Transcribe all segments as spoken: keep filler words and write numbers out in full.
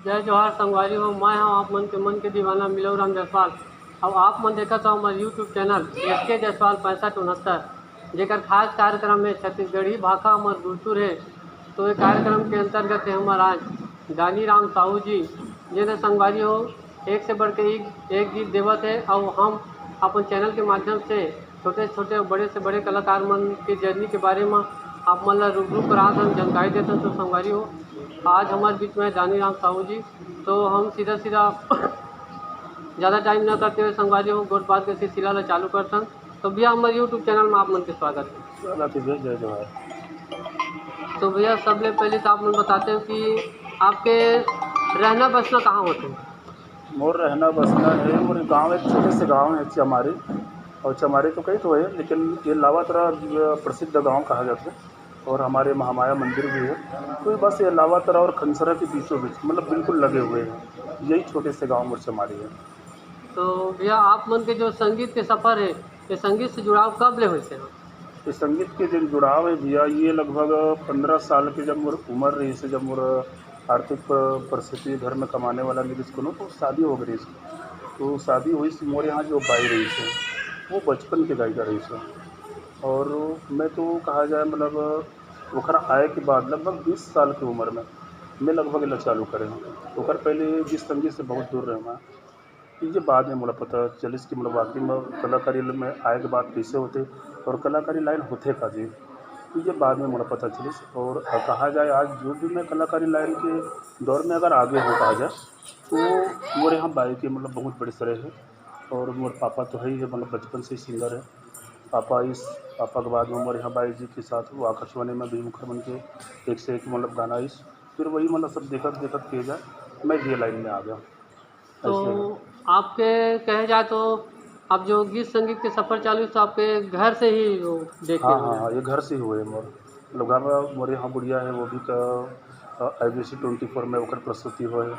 जय जोहार संगवारी हो, मैं हूं आप मन के मन के दीवाना मिलो राम जायसवाल। अब आप मन देखत हो हमर YouTube चैनल एस के जायसवाल पैंसठ उनहत्तर, जेकर खास कार्यक्रम है छत्तीसगढ़ी भाखा हमर गुरतुर है। तो ये कार्यक्रम के अंतर्गत है हमर आज दानी राम साहू जी, जेने संगवारी हो एक से बढ़ के एक, एक गीत देवत है। और हम अपन चैनल के माध्यम से छोटे से छोटे और बड़े से बड़े कलाकार मन के जर्नी के बारे में आप मन ला रूबरू करात हन, जानकारी देत हन। तो संगवारी हो, आज हमारे बीच में दानी राम साहू जी। तो हम सीधा सीधा ज़्यादा टाइम ना करते हुए संगवारी हो गोठ बात के सिलसिला ला चालू करथन। तो भैया, हमारे YouTube चैनल में आप मन के स्वागत है। स्वागत है भैया, जय जोहार। तो भैया, सबले पहले तो आप मन बताते हो कि आपके रहना बसना कहाँ होते हैं? मोर रहना बसना है, मोर गांव, एक छोटे से गांव है चमारी, और चमारी तो कई तो है, लेकिन ये लावातरा प्रसिद्ध गांव कहा जाता है, और हमारे महामाया मंदिर भी है। तो बस ये लावातरा और खनसरा के बीचों बीच, मतलब बिल्कुल लगे हुए हैं, यही छोटे से गांव मोर चमारी है। तो भैया, आप मन के जो संगीत के सफर है, ये संगीत से जुड़ाव कब ले होइस हे? ये संगीत के जो जुड़ाव है भैया, ये लगभग पंद्रह साल के जब मोर उम्र रहिस हे, जब मोर आर्थिक प-, परिस्थिति घर में कमाने वाला नहीं रहिस कोनो, तो शादी हो गई रहिस। तो शादी होइस, मोर यहाँ जो बाई रहिस हे, वो बचपन के गायिका रहिस हे। और मैं तो कहा जाए, मतलब, ओखर आए के बाद लगभग बीस साल की उम्र में मैं लगभग एला चालू करे हूँ। ओखर पहले गीत संगीत से बहुत दूर रहे मैं। ये बाद में मोला पता चलिस कि मतलब वाकई में कलाकारी में आए के बाद कैसे होते और कलाकारी लाइन होते का जी। ये बाद में मोला पता चलिस। और कहा जाए, आज जो भी मैं कलाकारी लाइन के दौर में अगर आगे हो कहा जाए, तो मोरे यहाँ बाई के मतलब बहुत बड़े श्रेय है। और मोर पापा तो है ही है, मतलब बचपन से ही सिंगर है। पापा इस पापा के बाद में मोर यहाँ बाई जी के साथ वो आकाशवाणी में भी मुखर बन के एक से एक मतलब गाना इस, फिर वही मतलब सब देखत देखत किए जाए, मैं भी ये लाइन में आ गया। तो ऐसे है। आपके कहे जाए तो आप जो गीत संगीत के सफर चालू, तो आपके घर से ही वो देखे हाँ, हुए हाँ, हैं? हाँ, ये घर से ही हुए मोर। मतलब घर में मोरे यहाँ गुड़िया है, वो भी का, अ, आई बी सी ट्वेंटी फ़ोर में ओकर प्रस्तुति हुए है।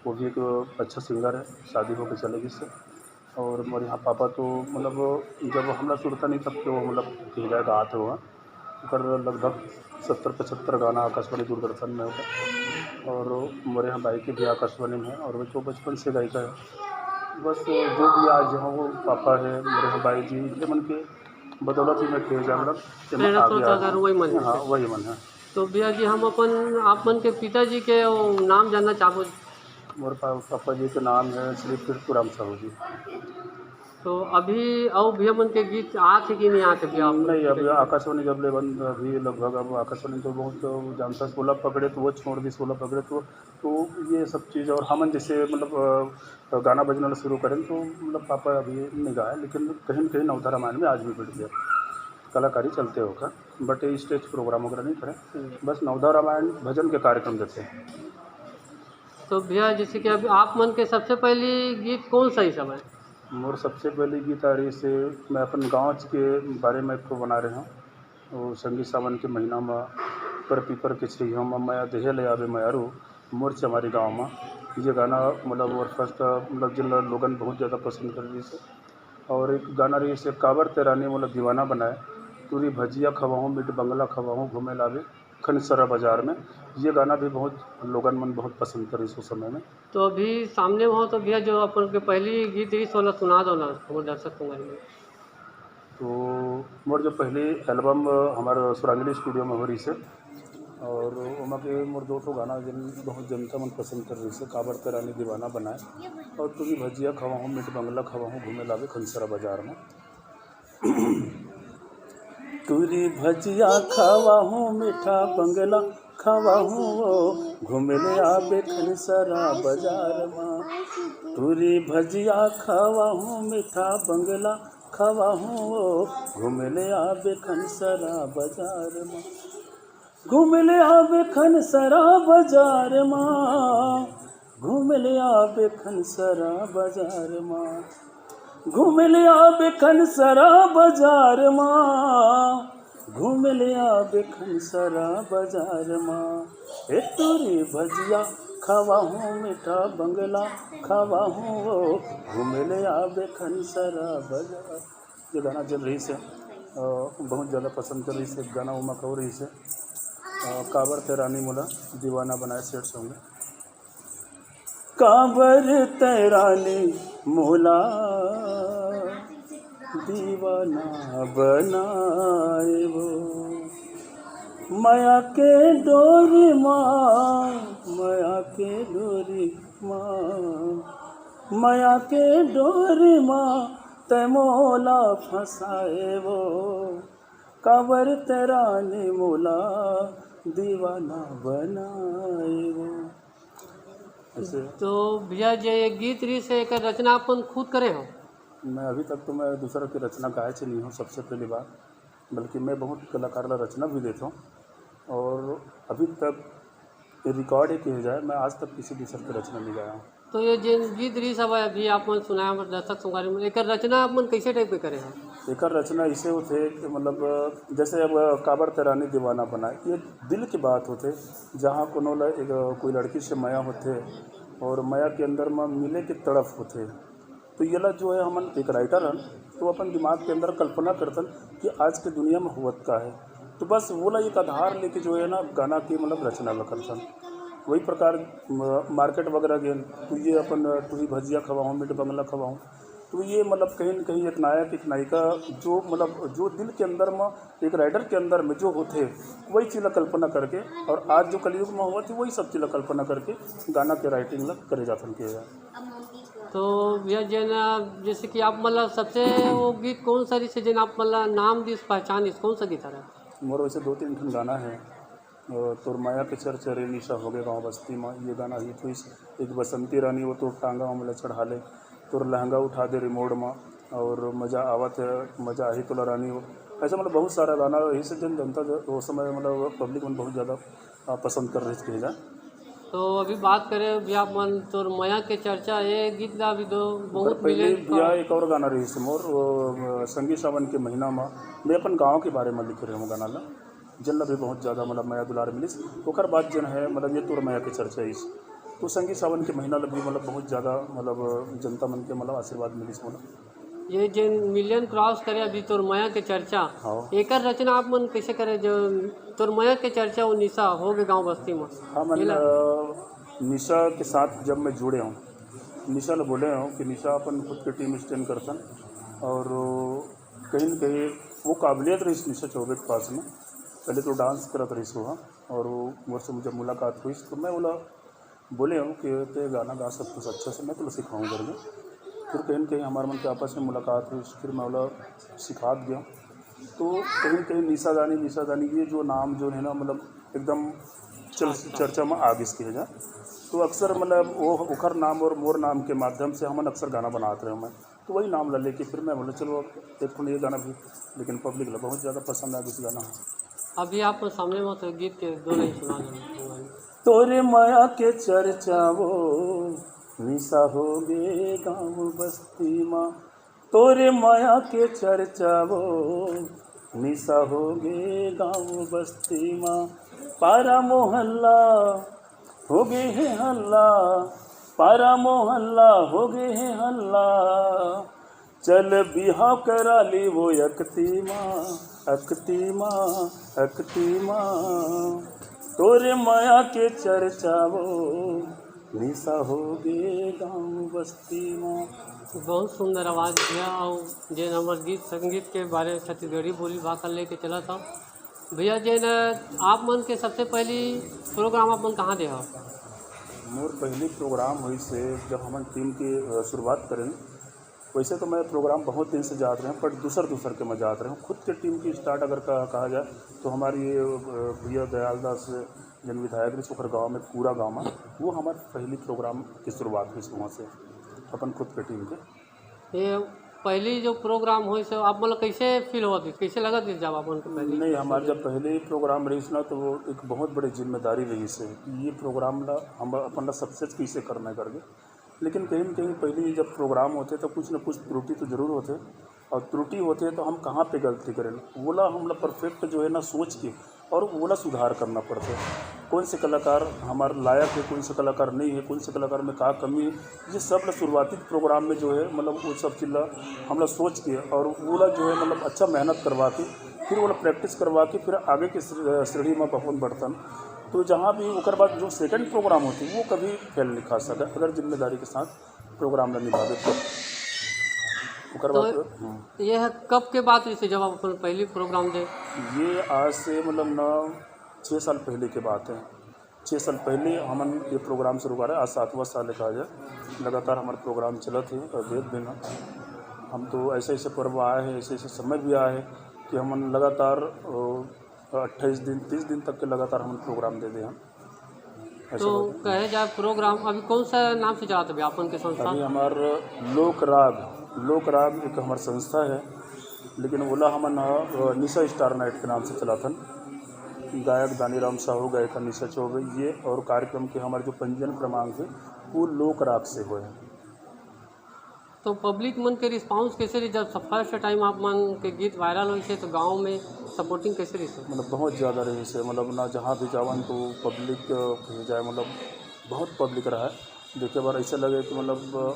वो भी एक अच्छा सिंगर है, शादी होके चले गई से। और मोर यहाँ पापा तो मतलब जब हमरा सुरता नहीं तब के वो मतलब कहे जाए गात हुआ। ओकर लगभग सत्तर पचहत्तर गाना आकाशवाणी दूरदर्शन में होता। और मोरे यहाँ बाई के भी आकाशवाणी में है और वो तो बचपन से गायिका है। बस जो भी आज यहाँ वो पापा है, मोरे यहाँ बाई जी, ये मन के बदौलत ही मैं कहे जाए मतलब कि मैं प्रेरणा आगे स्रोत आया अगर हूँ। वही मन है। हाँ, वही मन है। तो भैया जी, हम अपन आप मन के पिताजी के वो नाम जानना चाहबो। मोर पा-, पापा जी के नाम है श्री पृथ्वीराम साहू जी। तो अभी अउ भैया मन के गीत आत हे कि नहीं आत हे भैया आप मन नहीं, के अभी पिताजी? आकाशवाणी जब ले बंद, अभी लगभग अब आकाशवाणी तो बहुत जानता, शोला पकड़े तो वो छोड़ दी, शोला पकड़े तो, तो ये सब चीज़। और हमन जैसे मतलब, अ, गाना बजना ला शुरू करें तो मतलब पापा अभी नहीं गाए, लेकिन कहीं न कहीं नवधा रामायण में आज भी बैठ गया, कलाकारी चलते होकर, but ये स्टेज प्रोग्राम वगैरह नहीं करें, हम्म। बस नवधा रामायण भजन के कार्यक्रम देते हैं। तो भैया, जैसे कि अभी आप मन के सबसे पहली गीत कौन सा ही समय? मोर सबसे पहली गीत आ रही से मैं अपन गाँव के बारे में एक ठो बना रहे हूँ। वो संगी सावन के महीना में पर पीपर के छइहा में मया देहे ले आवे मयारू मोर चमारी गाँव में। ये गाना मतलब मोर फर्स्ट मतलब जिन लोगन बहुत ज़्यादा पसंद कर रही से। और एक गाना रही से काबर ते रानी मोला दीवाना बनाए, टूरी भजिया खवाहूँ, मीठ बंगला खवाहूँ, घूमे लावे खनसरा बाजार में। ये गाना भी बहुत लोगन मन बहुत पसंद करिस उस समय में। तो अभी सामने हो तो भैया जो अपन के पहली गीत रही, ओला सुना दो ना, हमर दर्शक संगवारी में। तो मोर जो पहली एल्बम, अ, हमारे सुरांजलि स्टूडियो में हो रही से, और ओमा के मोर दो ठो गाना जिन बहुत जनता मन पसंद कर रही से, काबर ते रानी दीवाना बनाए, और टूरी भजिया खवाहूँ, मीठ बंगला खवाहूँ, घूमे लावे खनसरा बाजार में। टूरी भजिया खवाहूँ, मीठा बंगला खवाहूँ, ओ घूमे ले आबे खनसरा बाजार मा। टूरी भजिया खवाहूँ, मीठा बंगला खवाहूँ, ओ घूमे ले आबे खनसरा बाजार मा। घूमे ले आबे खनसरा बाजार मा, घूमे ले आबे खनसरा बाजार मा, घूमे ले आबे खनसरा बाजार मा, घूमे ले आबे खनसरा बाजार मा। ए टूरी भजिया खवाहूँ, मीठा बंगला खवाहूँ, ओ घूमे ले आबे खनसरा बाजार। ये गाना चल रही से, अ, बहुत ज़्यादा पसंद कर रही से, गाना उमा कहो रही से, अ, काबर ते रानी मोला दीवाना बनाए, सैड सॉन्ग है। काबर तै रानी मोला दीवाना बनाए वो, मया के डोरी मा, मया के डोरी मा, मया के डोरी मा तै मोला फंसाए वो, काबर तै रानी मोला दीवाना बनाए वो। ऐसे तो भैया, जे ये गीत रहिस हे, एकर रचना अपन खुद करे हो? मैं अभी तक तो मैं दूसरा के रचना गाए से नहीं हूँ, सबसे पहली बात, बल्कि मैं बहुत कलाकार ला रचना भी देता हूँ। और अभी तक ये रिकॉर्ड ही किया जाए, मैं आज तक किसी दूसर के रचना नहीं गाया हूँ। तो ये जेन गीत रहिस हवय, अभी आप मन सुनाए हमर दर्शक संगवारी मन, एकर रचना आप मन कैसे टाइप के करे हो? एकर रचना इसे होथे कि मतलब, जैसे अब काबर तै रानी दीवाना बनाए, ये दिल की बात होथे, जहाँ कोनो ला एक, कोई लड़की से मया होथे और मया के अंदर में मिले के तड़फ होथे, तो येला जो है हमन एक राइटर हन, तो अपन दिमाग के अंदर कल्पना करथन कि आज के दुनिया में होवत का है, तो बस वोला एक आधार लेके जो है ना गाना के मतलब रचना ला करथन। वही प्रकार म-, मार्केट वगैरह गेन, तो ये अपन टूही भजिया खवाऊँ, मीट बंगला खवाऊँ, तो ये मतलब कहीं ना कहीं एक नायक एक नायिका जो मतलब जो दिल के अंदर में एक राइटर के अंदर में जो होथे, वही चीज ला कल्पना करके, और आज जो कलयुग में होवत हे वही सब चीज ला कल्पना करके गाना के राइटिंग ला करे जाथन के। तो भैया जेन, जैसे कि आप मतलब सबसे वो गीत कौन सा रहिस हे जेन आप मतलब नाम दिस पहचान दिस, कौन सा गीत हरे? मोर वैसे दो तीन ठन गाना है। अ, तोर मया के चर्चा रे निशा होगे गाँव बस्ती मा, ये गाना हिट होइस। एक बसंती रानी वो तोर टांगा मा मोला चढ़ा ले, तोर लहंगा उठा दे रिमोट मा, और मजा आवत है, मजा आही तोला रानी वो। ऐसा मतलब बहुत सारा गाना रहिस हे जेन जनता जो, वो समय मतलब पब्लिक मन बहुत ज़्यादा, अ, पसंद कर रहिस कहे जाए। तो अभी बात करें भैया अपन तोर मया के चर्चा, ये गीत ला अभी दो ओकर बहुत पहले मिलियन भैया का एक और गाना रहिस हे मोर, वो, अ, संगी सावन के महीना मा मैं अपन गाँव के बारे में लिखे रहे हूँ गाना ला, जेन ला भी बहुत ज़्यादा मतलब मया दुलार मिलिस। ओकर बाद जेन है मतलब ये तोर मया के चर्चा आइस, तो संगी सावन के महीना ला भी मतलब बहुत ज़्यादा मतलब जनता मन के मतलब आशीर्वाद मिलिस मोला। ये जेन मिलियन क्रॉस करे अभी तोर मया के चर्चा, हाँ। एकर रचना आप मन कैसे करे जो तोर मया के चर्चा वो निशा होगे गाँव बस्ती में? हाँ, मन, एला अ, निशा के साथ जब मैं जुड़े हूँ, निशा ला बोले हूँ कि निशा अपन खुद के टीम स्टैंड करथन, और कहीं ना कहीं वो काबिलियत रहिस निशा चौबे के पास में। पहले तो डांस करत रहिस वो, हाँ, और वो मोर से जब मुलाकात हुई तो मैं बोला, बोले हूँ कि ते गाना गा सकते हो अच्छा से, मैं तो सिखाऊँ करके। फिर कहीं ना कहीं हमारे मन के आपस में मुलाकात हुई, फिर मैं बोला सिखा गया। तो कहीं ना कहीं निशा दानी, निशा दानी ये जो नाम जो है ना मतलब एकदम चल चर्चा में आ गइस कहे जा। तो अक्सर मतलब वो ओखर नाम और मोर नाम के माध्यम से हमन अक्सर गाना बनात रहे मैं, तो वही नाम ला लेके फिर मैं बोला चलो एक ठो ये गाना भी, लेकिन पब्लिक ला बहुत ज़्यादा पसंद आ गइस गाना। अभी आप सामने में तो गीत के दो लाइन सुना दो। तोरे मया के चर्चा वो निशा होगे गाँव बस्ती मा, तोरे मया के चर्चा वो निशा होगे गाँव बस्ती मा, पारा मोहल्ला होगे हे हल्ला, पारा मोहल्ला होगे हे हल्ला, चल बिहाव करा ली वो अकती मा, अकती मा, अकती मा। तोरे मया के चर्चा वो निशा होगे गाँव बस्ती मा। बहुत सुंदर आवाज़ भैया। और जेन हमर गीत संगीत के बारे में छत्तीसगढ़ी बोली भाखा लेके चलत हव भैया, जेन आप मन के सबसे पहली प्रोग्राम आप मन कहाँ दे हव? मोर पहली प्रोग्राम होइस हे जब हमन टीम के, अ, शुरुआत करेन। वैसे तो मैं प्रोग्राम बहुत दिन से जात रहे हूँ, पर दूसर दूसर के मैं जात रहे हूँ। खुद के टीम की स्टार्ट अगर कहा, कहा जाए तो हमारी ये, अ, भैया दयाल दास जन विधायक रहिस ओखर गाँव में, पूरा गाँव में, वो हमार पहली प्रोग्राम की शुरुआत हुई वहाँ से अपन खुद के टीम के। ये पहली जो प्रोग्राम होइस हे आप मन ला कैसे फील होवत रहिस, कैसे लगत रहिस जब आप मन के पहली? नहीं, हमार जब पहले ही प्रोग्राम रहिस ना तो वो एक बहुत बड़ी जिम्मेदारी रहिस हे कि ये प्रोग्राम ला हम अपन ला सक्सेस कैसे करना है करके। लेकिन कहीं ना कहीं पहले ही जब प्रोग्राम होथे तो कुछ ना कुछ त्रुटि तो जरूर होथे, और त्रुटि होथे तो हम कहाँ पे गलती करेन, वोला हमला परफेक्ट जो है ना सोच के और वोला सुधार करना पड़थे। कौन से कलाकार हमार लायक है, कौन से कलाकार नहीं है, कौन से कलाकार में का कमी है, ये सब ला शुरुआती प्रोग्राम में जो है मतलब वो सब चीज ला हमला सोच के और वोला जो है मतलब अच्छा मेहनत करवा के फिर वोला प्रैक्टिस करवा के फिर आगे के श्रे-, श्रेणी में अपन बढ़थन। तो जहाँ भी ओकर बाद जो सेकंड प्रोग्राम होथे, वो कभी फेल नहीं खा सके, अगर जिम्मेदारी के साथ प्रोग्राम ला निभावे तो। ओकर तो बाद हम्म। ये है कब के बात, जैसे जब आप अपन पहली प्रोग्राम दे? ये आज से मतलब ना छः साल पहले के बात है। छः साल पहले हमन ये प्रोग्राम शुरू करे, आज सातवां साल कहा जाए, लगातार हमारे प्रोग्राम चलत है और देत भी ना। हम तो ऐसे ऐसे पर्व आए हैं, ऐसे ऐसे समय भी आए हैं कि हमन लगातार अट्ठाईस दिन, तीस दिन तक के लगातार हमन प्रोग्राम दे दे हैं। ऐसे तो बात है। कहे जाए प्रोग्राम अभी कौन सा नाम से चलात हे भैया अपन के संस्था? अभी हमार लोक राग, लोक राग एक हमार संस्था है, लेकिन ओला हमन ह, अ, निशा स्टार नाइट के नाम से चलाथन। गायक दानीराम साहू, गायिका निशा चौबे, ये और कार्यक्रम के हमारे जो पंजीयन क्रमांक है, वो लोक राग से हुए हैं। तो पब्लिक मन के रिस्पांस कैसे रही जब फर्स्ट टाइम आप मन के गीत वायरल होइस हे, तो गांव में सपोर्टिंग कैसे रही? मतलब बहुत ज़्यादा रहिस हे, मतलब ना जहाँ भी जावन तो पब्लिक कहे जाए, मतलब बहुत पब्लिक रहा है। देखे बार ऐसे लगे कि मतलब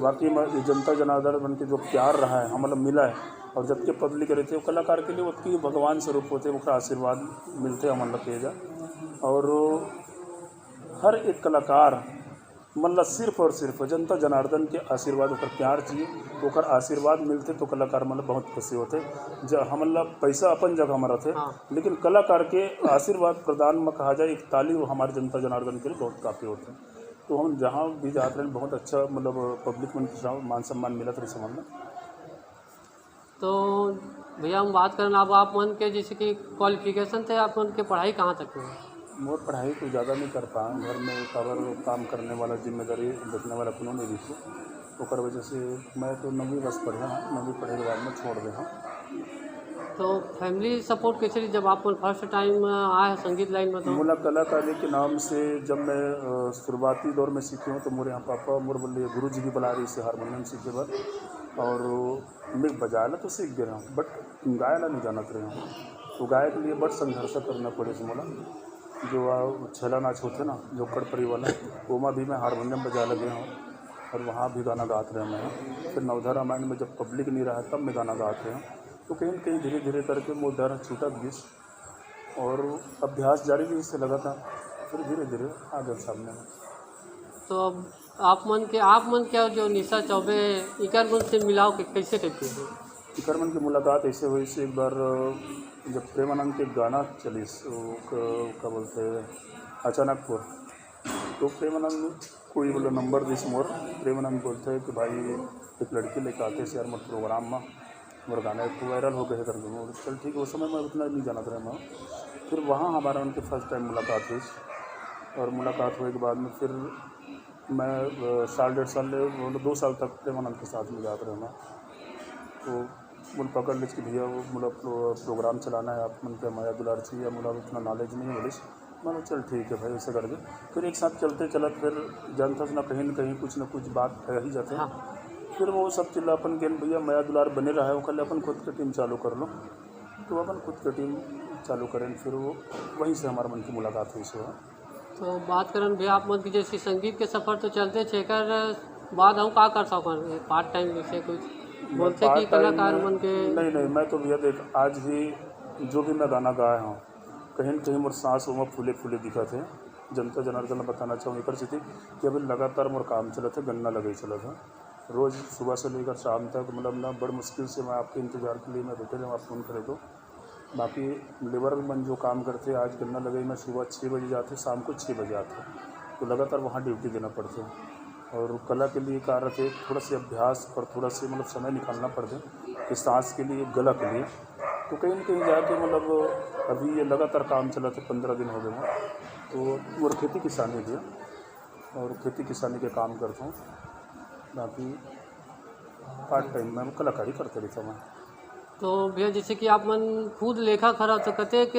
वाकई में ये जनता जनार्दन मन के जो प्यार रहा है, हम मतलब मिला है। और जबकि पब्लिक रहते वो कलाकार के लिए ओतकी भगवान स्वरूप होते, ओकरा आशीर्वाद मिलते हमन ला कहे जाए। और हर एक कलाकार मन ला सिर्फ और सिर्फ जनता जनार्दन के आशीर्वाद, ओकर प्यार चाहिए, ओकर आशीर्वाद मिलते तो कलाकार मन ला बहुत खुशी होते। ज-, हमन ला पैसा अपन जगह में रहते, हाँ। लेकिन कलाकार के आशीर्वाद प्रदान में कहा जाए, एक ताली वो हमारे जनता जनार्दन के लिए बहुत काफ़ी होते। तो हम जहाँ भी जात रहे, बहुत अच्छा मतलब पब्लिक मन के मान सम्मान मिलत रहे हमन ला। तो भैया हम बात करन अब आप मन के जैसे कि क्वालिफिकेशन थे, आप मन के पढ़ाई कहाँ तक हुआ? मोर पढ़ाई तो ज़्यादा नहीं कर पाए, घर में काबर काम करने वाला, जिम्मेदारी देखने वाला कोनो नहीं रहिस, ओकर वजह से मैं तो नवीं बस पढ़े हूँ, नवीं पढ़े के बाद में छोड़ दे हूँ। तो फैमिली सपोर्ट कैसे रही जब आप मन फर्स्ट टाइम आए हैं संगीत लाइन में? तो मोला कलाकारी के नाम से जब मैं अ, शुरुआती दौर में सीखे हूँ तो मोरे यहाँ पापा मोर बोले गुरु जी भी बुला रही से हारमोनियम सीखे बर, और मैं बजाए ला तो सीख गए हूँ, बट गाए ला नहीं जानत रहे हूँ। तो गाए के लिए बड़ संघर्ष करना पड़े से मोला। जो आ, छेला नाच होते ना, जो कड़परी वाला, ओमा भी मैं हारमोनियम बजाए लगे हूँ और वहाँ भी गाना गात रहे मैं। फिर नवधा रामायण में जब पब्लिक नहीं रहा तब मैं गाना गात रहे हूँ। तो कहीं न कहीं धीरे धीरे करके मोर डर छूटत गिस और अभ्यास जारी रही से लगातार, फिर धीरे धीरे आ गए सामने। तो अब आप मन के, आप मन के जो निशा चौबे, इकर मन से मिलाव के कैसे टाइप के है? इकर मन की मुलाकात ऐसे हुई से एक बार जब प्रेमानंद के गाना चलिस, वो क-, का बोलते हैं, अचानकपुर, तो प्रेमानंद कोई बोला नंबर दिस मोर। प्रेमानंद बोलते हैं कि भाई एक लड़की लेके आते से यार मोर प्रोग्राम में, मोर गाना एक वायरल हो गए करके। मैं बोला, चल ठीक है, उस समय मैं उतना नहीं जानत रहे मैं। फिर वहाँ हमारा उनके फर्स्ट टाइम मुलाकात हुई और मुलाकात होने के बाद में फिर मैं अ, साल डेढ़ साल ले, मतलब दो साल तक प्रेमानंद के साथ में जात रहे मैं। तो बोल पकड़ लिस कि भैया वो मतलब प्रो-, प्रोग्राम चलाना है, आप मन के मया दुलार चाहिए, मतलब इतना नॉलेज नहीं मिलिस। मैं बोला, चल ठीक है भाई, ऐसे करके फिर एक साथ चलते चलत फिर जानता ना कहीं ना कहीं कुछ ना कुछ बात रह ही जाते हैं। हाँ। फिर वो सब चीज़ अपन गेन भैया मया दुलार बने रहा है, वो कल अपन खुद के टीम चालू कर लो। तो अपन खुद के टीम चालू करें, फिर वो वहीं से हमारे मन की मुलाकात हुई से। तो बात करन भैया आप मन की जैसे संगीत के सफर तो चलते छे, एकर बाद हम का कर सकन पार्ट टाइम जैसे कुछ बोलते कि पार्ट टाइम कलाकार में- मन के? नहीं नहीं, मैं तो भैया देख, आज भी जो भी मैं गाना गाया हूँ, कहीं ना कहीं मोर सांस ओमा फूले फूले दिखत है। जनता जनार्दन ला बताना चाहूँ एकर सेती कि अभी लगातार मोर काम चलत है, गन्ना लगई चलत है। रोज़ सुबह से लेकर शाम तक मतलब ना बड़ मुश्किल से मैं आपके इंतज़ार के लिए मैं बैठे रहूँ, आप फ़ोन करे तो। बाकी लेबर मन जो काम करते आज गन्ना लगई में सुबह छः बजे जाते, शाम को छः बजे आते, तो लगातार वहाँ ड्यूटी देना पड़ते। और कला के लिए का रहते थोड़ा सा अभ्यास और थोड़ा सा मतलब समय निकालना पड़ते कि सांस के लिए, गला के लिए। तो कहीं ना कहीं जाके मतलब अभी ये लगातार काम चलत है, पंद्रह दिन हो गए हैं। तो और खेती किसानी भी है और खेती किसानी के काम करता हूँ, बाकी पार्ट टाइम में कलाकारी करते रहता हूँ मैं। तो भैया जैसे कि आप मन खुद लेखक हरा तो कतेक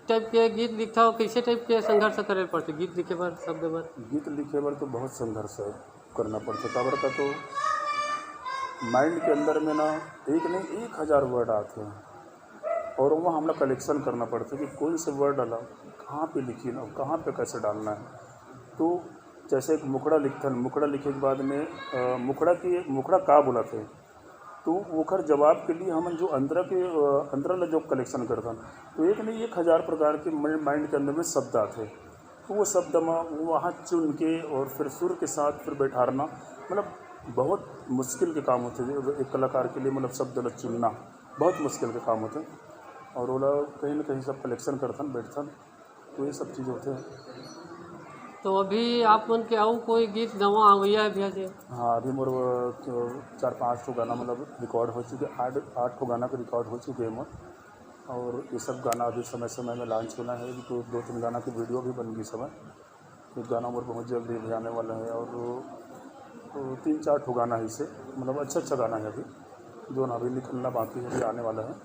टाइप के गीत लिखता हो, कैसे टाइप के संघर्ष करे पड़ते गीत लिखे बर, शब्द बर? गीत लिखे बर तो बहुत संघर्ष है, करना पड़ता, काबर का तो माइंड के अंदर में ना एक नहीं एक हज़ार वर्ड आते हैं और वहाँ हमला कलेक्शन करना पड़ता कि कौन से वर्ड डाला, कहाँ पे लिखी ना, कहाँ पे कैसे डालना है। तो जैसे एक मुखड़ा लिखथन, मुखड़ा लिखे के बाद में अ, मुखड़ा की मुखड़ा का बोला थे, तो ओखर जवाब के लिए हमन जो अंतरा के, अ, अंतरा ला जो कलेक्शन करथन, तो एक नहीं एक हज़ार प्रकार के माइंड के अंदर में शब्द आथे। तो वो शब्द म वहाँ चुन के और फिर सुर के साथ फिर बैठारना, मतलब बहुत मुश्किल के काम होथे एक कलाकार के लिए, मतलब शब्द ला चुनना बहुत मुश्किल के काम होथे। और ओला कहीं ना कहीं सब कलेक्शन करथन, बैठथन, तो ये सब चीज़ होथे। तो अभी आप मन के अउ कोई गीत गवा आवइया है भैया जी? हाँ, अभी मोर, अ, चार पाँच ठो गाना मतलब रिकॉर्ड हो चुके, आठ, आठ ठो गाना के रिकॉर्ड हो चुके हैं मोर। और ये सब गाना अभी समय समय में लॉन्च होना है, अभी तो दो तीन गाना की वीडियो भी बन गई समय। एक गाना मोर बहुत जल्दी अभी आने वाला है और, अ, तीन चार ठो गाना है इसे, मतलब अच्छा अच्छा गाना है अभी, जो ना अभी निकलना बाकी है, अभी आने वाला है।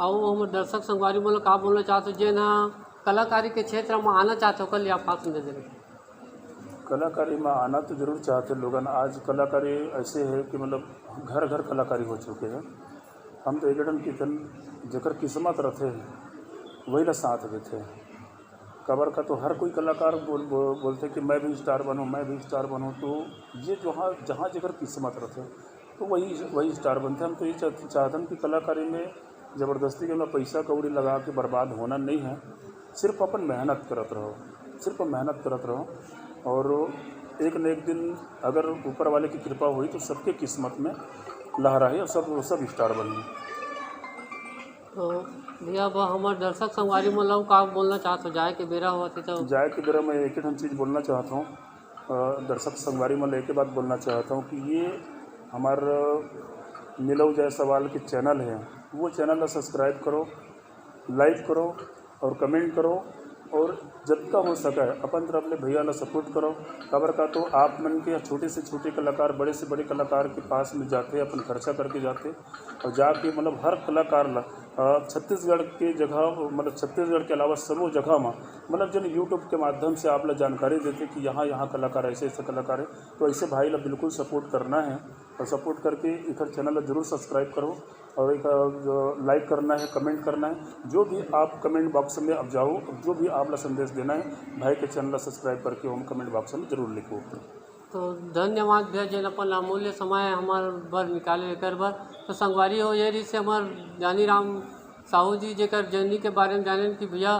अउ हमर दर्शक संगवारी मन ल का बोलना चाहत हो, जेन ह कलाकारी के क्षेत्र म आना चाहत हो, ओकर लिए आप का संदेश देना? कलाकारी में आना तो जरूर चाहते लोगन। आज कलाकारी ऐसे है कि मतलब घर घर कलाकारी हो चुके हैं। हम तो एक ठन कितन जेकर किस्मत रथे, वही ला साथ देथे। काबर का तो हर कोई कलाकार बोल, बोल, बोलथे कि मैं भी स्टार बनूँ, मैं भी स्टार बनूँ। तो ये जहाँ, जहाँ जेकर किस्मत रथे, तो वही, वही स्टार बनथे। हम तो ये चाह-, चाहथन कि कलाकारी में ज़बरदस्ती के ना पैसा कौड़ी लगा के बर्बाद होना नहीं है। सिर्फ अपन मेहनत करत रहो, सिर्फ मेहनत करत रहो, और एक न एक दिन अगर ऊपर वाले की कृपा हुई तो सबके किस्मत में लहराही और सब, सब स्टार बनही। तो भैया, अब हमर दर्शक संगवारी मन ला का बोलना चाहत हो, जाए के बेरा होवत हे तो? जाए के बेरा मैं एक ही ठन चीज़ बोलना चाहत हूँ, अ, दर्शक संगवारी मन ला एक ही बात बोलना चाहत हूँ कि ये हमार मिलो जाए सवाल के चैनल है, वो चैनल ला सब्सक्राइब करो, लाइक करो और कमेंट करो, और जतका हो सके अपन तरफ ले भैया ला सपोर्ट करो। काबर का तो आप मन के छोटे से छोटे कलाकार बड़े से बड़े कलाकार के पास में जाते, अपन खर्चा करके जाते और जाके मतलब हर कलाकार ला, अ, छत्तीसगढ़ के जगह, मतलब छत्तीसगढ़ के अलावा सबो जगह में मतलब जन YouTube के माध्यम से आप ला जानकारी देते कि यहाँ, यहाँ कलाकार ऐसे, ऐसे कलाकार है। तो ऐसे भाई ला बिल्कुल सपोर्ट करना है और सपोर्ट करके एकर चैनल ला जरूर सब्सक्राइब करो और एक, अ, जो लाइक करना है, कमेंट करना है। जो भी आप कमेंट बॉक्स में अब जाओ, जो भी आप ला संदेश देना है, भाई के चैनल ला सब्सक्राइब करके हम कमेंट बॉक्स में जरूर लिखो। तो धन्यवाद भैया, जेन अपन अमूल्य समय हमर बर निकाले एकर बर। तो संगवारी हो, ये रहिस हे हमर जानी राम साहू जी, जेकर जर्नी के बारे में जानेन कि भैया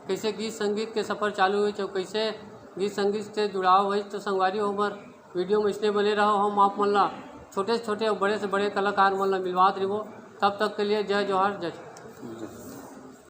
कैसे गीत संगीत के सफर चालू हुई, तो कैसे गीत संगीत से जुड़ाव हुई। तो संगवारी हो, हमर वीडियो में इसने बने रहो। हम आप मन ला छोटे से छोटे और बड़े से बड़े कलाकार मन ला मिलवात रहिबो। तब तक के लिए जय जोहार, जय छत्तीसगढ़।